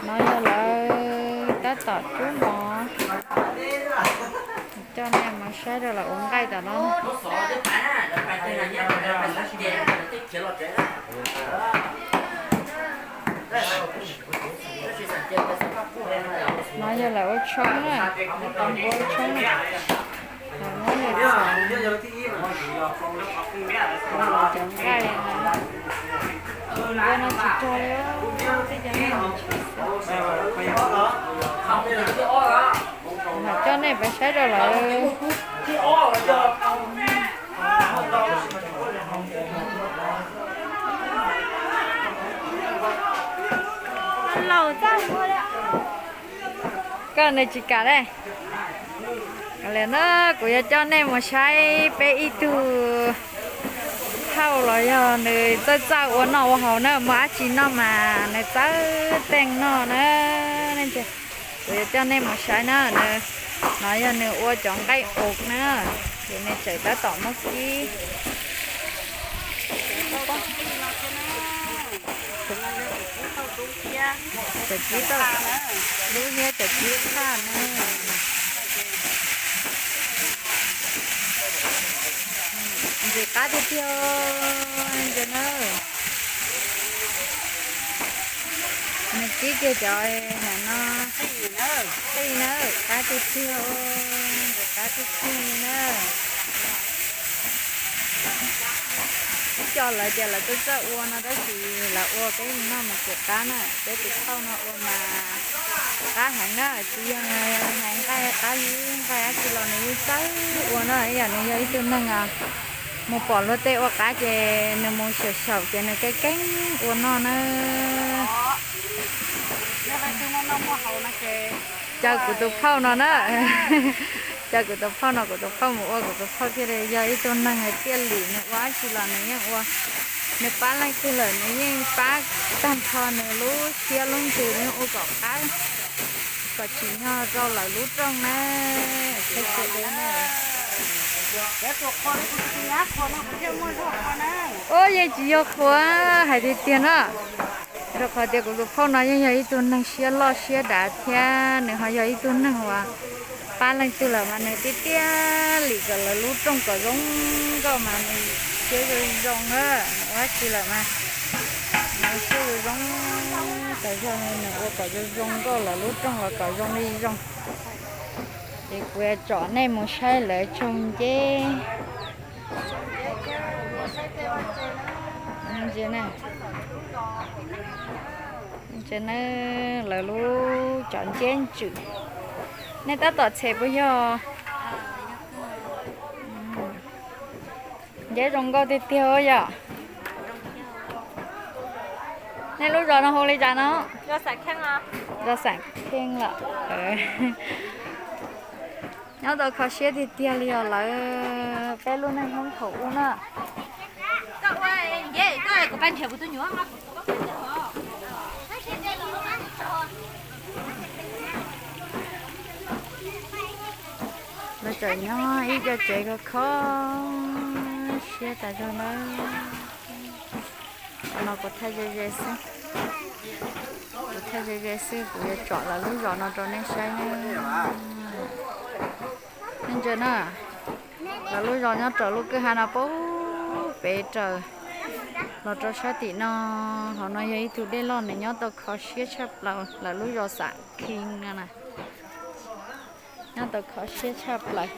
No yog lawv tab tom rub mov, coj nej mus saib rau lawv ua nqaij tom no. No yog lawv ua tshoob na, lawv tau npua ua tshoob na. Lawv muab cov nqaij, npua no tsis tsog li, tej cov no tsis tsog. Mam coj nej pais saib rau lawv. Koj nws tsis kam li. Li na, kuv yuav coj nej mus saib peb ib tug phauj los yog nws txawj txawj ua noj ua haus na, muaj dab tsi noj mas nws txawj teej noj na. Kuv yuav coj nej mus saib na, no yog nws ua cov nqaij ub na, ces nws tseem tab tom muab kib. Cov kib tau, dub thiab cov kib tshaj na. Ntxim qab tiag tiag ntag na. Nws kib kiag cov no, qij na, qab tiag tiag, ntxim qab tiag tiag li na. Ib co lawv tias lawv txawj txawj ua no tab sis lawv ua peb noj mas tsis qab na, peb tus phauj no ua mas qab heev na, tsis yog hais nqaij qab ib nqaij dab tsi los nws yeej txawj ua na, ib yam nws yog ib tug neeg mus pom luag tej ua qab ces nws mus xyaum xyaum ces nws keeb keeb ua noj na. Caw kuv tus phauj no na, caw kuv tus phauj no, kuv tus phauj mus ua, kuv tus phauj thiaj li yog ib tug neeg hais tiaj lim, nws ua dab tsi los nws yeej ua, nws pab leej twg lawm nws yeej pab tag nrho nws lub siab lub ntsws nws ua kom qab, kom tsim nyog rau lawv lub rooj na. Ua yeej tsis yog qhuav hais tiag tiag na, rau qhov tias kuv tus phauj no yeej yog ib tug neeg siab loj siab dav thiab nws ho yog ib tug neeg uas pab leej twg lawm mas nws tiaj tiaj lim kom lawv lub rooj kom zoo nkauj mas nws siab zoo zoo na, ua dab tsi lawm mas nws siab zoo zoo, tas zog nws ua kom zoo zoo nkauj lawv lub rooj los kom zoo li zoo. Ces kuv tsom nej mus saib lawv tsaug nceb. Ntsia na, lawv lub cov nceb ntswm. Nej tab tom txhem puas yog? Nceb zoo nkauj tiag tiag yom. Nej lub zos no hu li cas no? Zos Xam Kheej lawm. Nyob tau kho siab tiag tiag li os lawv peb lub neej Hmoob thaum ub na. Lawv tseem nyob ib co tsev kho kho siab tas zog nawb. Qhov no kuv thaij ze ze xwb, kuv thaij ze ze xwb, kuv yuav tsom lawv lub zos no rau nej saib ne. Nej ntsia na, lawv lub zos nyob raws lub kwj ha no pub pem raws los rau sab tim no. Hauv no yog ib tug dej loj, nws nyob tau kho siab tshaj plaws, lawv lub zos Xam Kheej no na. Nyob tau kho siab tshaj plaws.